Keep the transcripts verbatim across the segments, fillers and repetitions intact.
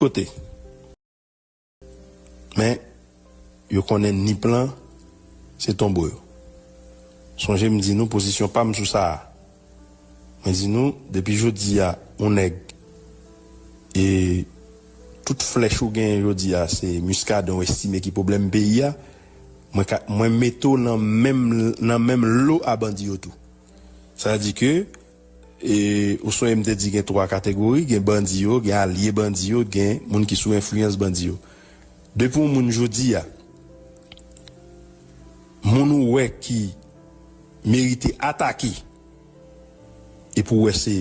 kote. Men, yo konnen Nip lan, se tonbo yo. Sonje m di nou pozisyon pa m sou sa a. Mwen di nou, depi jodi a, yon nèg, e tout flèch ou genyen jodi a, se Muscadin ou estime ki pwoblèm peyi a, mwen ka, mwen mete w nan menm, nan menm lo a bandi yo tou. Sa vle di ke, e, ou sonje m te di gen twa kategori, gen bandi yo, gen alye bandi yo, gen moun ki sou enfliyans bandi yo. Depi yon moun jodi a, moun ou wè ki merite atake, epi w wè se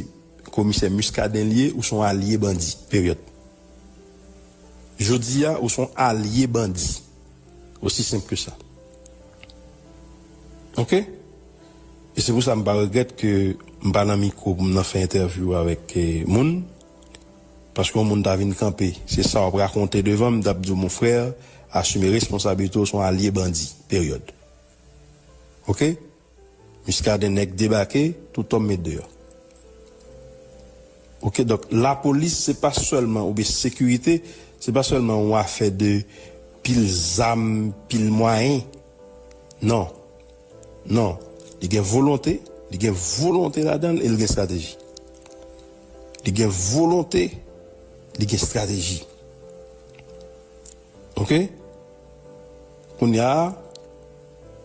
komisè Muscadin l ye, ou se yon alye bandi, peryòd. Jodi a, ou se yon alye bandi. Osi senp ke sa. Oke? E se pou sa m pa regrèt ke m pa nan mikwo pou m nan fè entèvyou avèk, eh, moun. Paske yon moun ta vin kanpe, se sa w ap rakonte devan m, m t ap di w, mon frè, asime responsablite w, se yon alye bandi. Peryòd. Oke? Muscadin nèg debake, tout homme met deyò. Oke, donk, lapolis, se pa sèlman, oubyen sekirite, se pa sèlman yon afè de pil zam, pil mwayen. Non. Non. Li gen volonte, li gen volonte ladan l e li gen estrateji. Li gen volonte, li gen estrateji. Oke? Kounye a,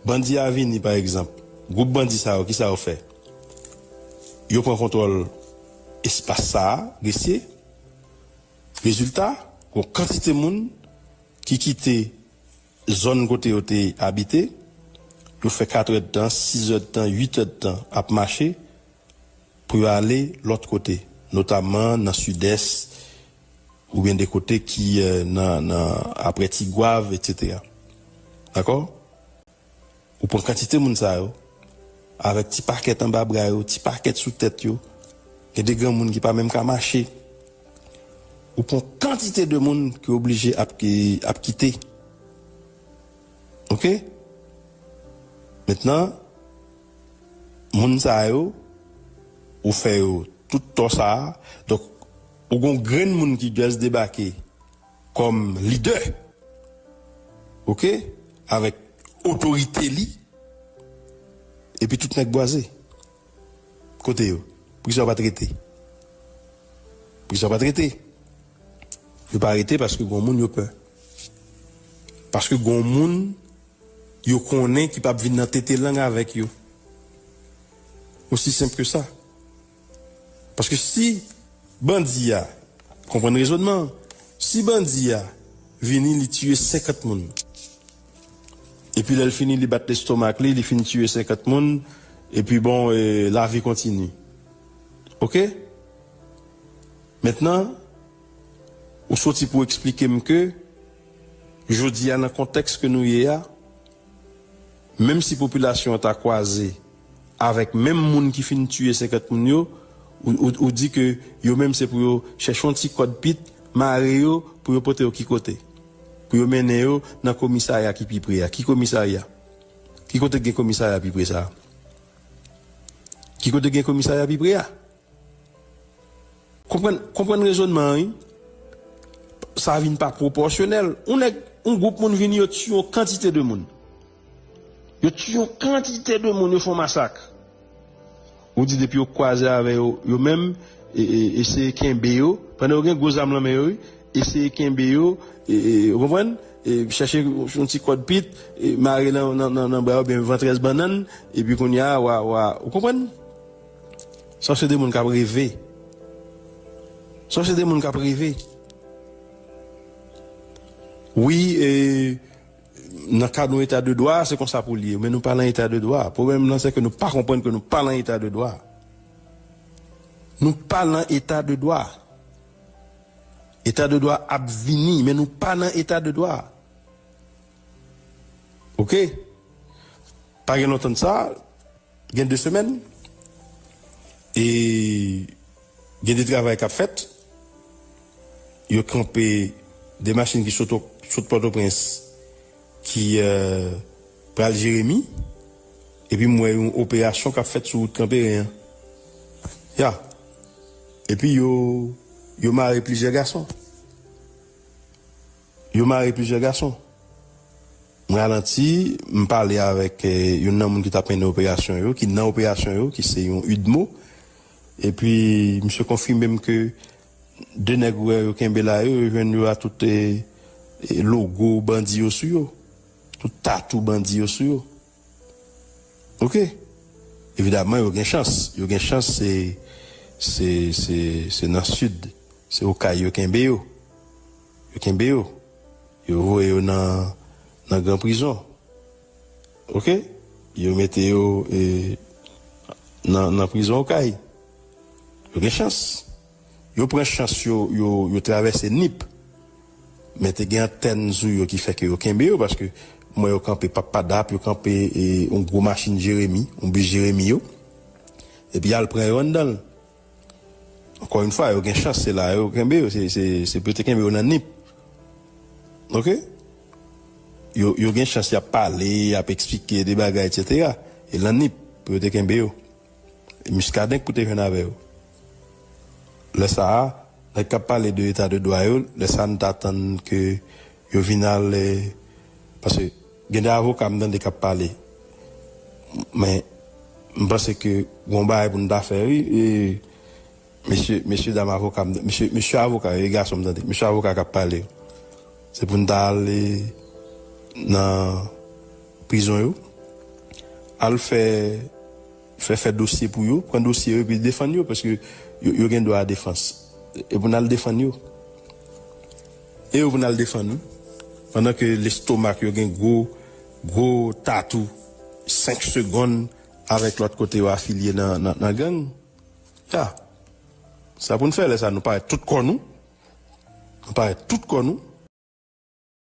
bandi a vini, pa egzanp. Gwoup bandi sa yo, kisa yo fè? Yo pran kontwòl espas sa a, Gresye. Rezilta, gon kantite moun ki kite zòn kote yo te abite, yo fè katrè d tan, sizè d tan, uitè d tan ap mache pou yo ale lòt kote, notamman nan Sidès, oubyen de kote ki, eh, nan, nan, aprè Tigwav, etsetera. Dakò? Ou pran kantite moun sa yo, avèk ti pakèt anba bra yo, ti pakèt sou tèt yo, gen de granmoun ki pa menm ka mache. Ou pran kantite de moun ki oblije ap, ki ap kite. Oke? Mentnan, moun sa yo, ou fè yo tout tò sa a. Donk, ou gon grenn moun ki just debake kòm lidè. Oke? Avèk otorite li. Epi tout nèg bwaze. Kote yo? Poukisa yo pa t rete? Poukisa yo pa t rete? Yo pa rete paske gon moun yo pè. Paske gon moun yo konnen ki p ap vin nan tete lang avèk yo. Osi senp ke sa. Paske si bandi a, konprann rezònman an, si bandi a vini, li tiye senkant moun. Epi lè l fini, li bat lestomak li, li fin tiye senkant moun, epi bon, eh, lavi kontini. Oke? Mentnan, ou soti pou eksplike m ke jodi a, nan kontèks ke nou ye a, menm si popilasyon an ta kwaze avèk menm moun ki fin tiye senkant moun yo, ou, ou, ou di ke yo menm se pou yo chèche yon ti kòd pit, mare yo, pou yo pote yo ki kote? Pou yo mennen yo nan komisarya ki pi pre a. Ki komisarya? Ki kote gen komisarya pi pre sa a? Ki kote gen komisarya pi pre a? Konprann, konprann rezònman an, wi. Sa vin pa pwopòsyonèl. Yon nèg, yon gwoup moun vini, yo tiye yon kantite de moun. Yo tiye yon kantite de moun, yo fè yon masak. Ou di depi yo kwaze avè yo, yo menm, e, e, eseye kenbe yo. Pandan yo gen gwo zam nan men yo, wi, eseye kenbe yo, e, e, ou konprann? E, chèche yon ti kòd pit, e, mare nan, nan, nan, nan bra yo, oubyen vantrèz bannann, epi kounye a, wa, wa, ou konprann? Sa se de moun k ap reve. Sa se de moun k ap reve. Wi, e, nan kad yon eta de dwa, se konsa pou l ye. Men nou pa nan eta de dwa. Pwoblèm nan, se ke nou pa konprann ke nou pa nan eta de dwa. Nou pa nan eta de dwa. Eta de dwa ap vini, men nou pa nan eta de dwa. Oke? Pa gen lontan de sa, gen de semèn, e gen de travay k ap fèt. Yo kanpe de machin ki sot, sot Pòtoprens, ki, eh, pral Jeremi. Epi m wè yon operasyon k ap fèt sou wout Kanperen an. Ya. Epi yo, yo mare plizyè gason. Yo mare plizyè gason. M ralanti, m pale avèk eh, youn nan moun ki t ap mennen operasyon yo, ki nan operasyon yo, ki se yon UDMO. Epi, misye konfime m ke de nèg ou wè yo kenbe la yo, yo jwenn yo a tout eh, eh, logo bandi yo sou yo. Tout tatou bandi yo sou yo. Ok? Evidamman, yo gen chans. Yo gen chans, se, se, se, se nan sid. Se Okay yo kenbe yo. Yo kenbe yo. Yo voye yo nan, nan gran prizon. Ok? Yo mete yo eh, nan, nan prizon Okay. Yo gen chans. Yo pran chans yo, yo, yo travèse Nip. Men te gen antèn sou yo ki fè ke yo kenbe yo, paske mwen yo kanpe Papadap, yo kanpe eh, yon gwo machin Jeremi, yon bis Jeremi yo. Epi al pran yo anndan l. Ankò yon fwa, yo gen chans, se la yo kenbe yo, se, se, se pou yo te kenbe yo nan Nip. Ok? Yo, yo gen chans, y ap pale, y ap eksplike de bagay, etsetera. E nan Nip, pou yo te kenbe yo. E Muscadin k pou te jwenn avè yo. Lè sa a, nèg k ap pale de eta de dwa yo, lè sa a nou ta tann ke yo vin al eh, paske gen de avoka m tande k ap pale. Men, m panse ke gon bagay pou nou ta fè, wi. E, mesye, mesye dam avoka, m- mesye, mesye avoka, e gason m tande, mesye avoka k ap pale yo. Se pou n ta ale nan prizon yo, al fè, fè, fè dosye pou yo, pran dosye yo epi defann yo, paske yo, yo gen dwa a defans. E pou n al defann yo. E yo pou n al defann, wi. Pandan ke lestomak yo gen gwo, gwo tatou senk segonn avèk lòt kote yo afilye nan, nan, nan gang. Ya. Sa pou n fè lè sa, nou parèt tout kò nou. Nou parèt tout kò nou.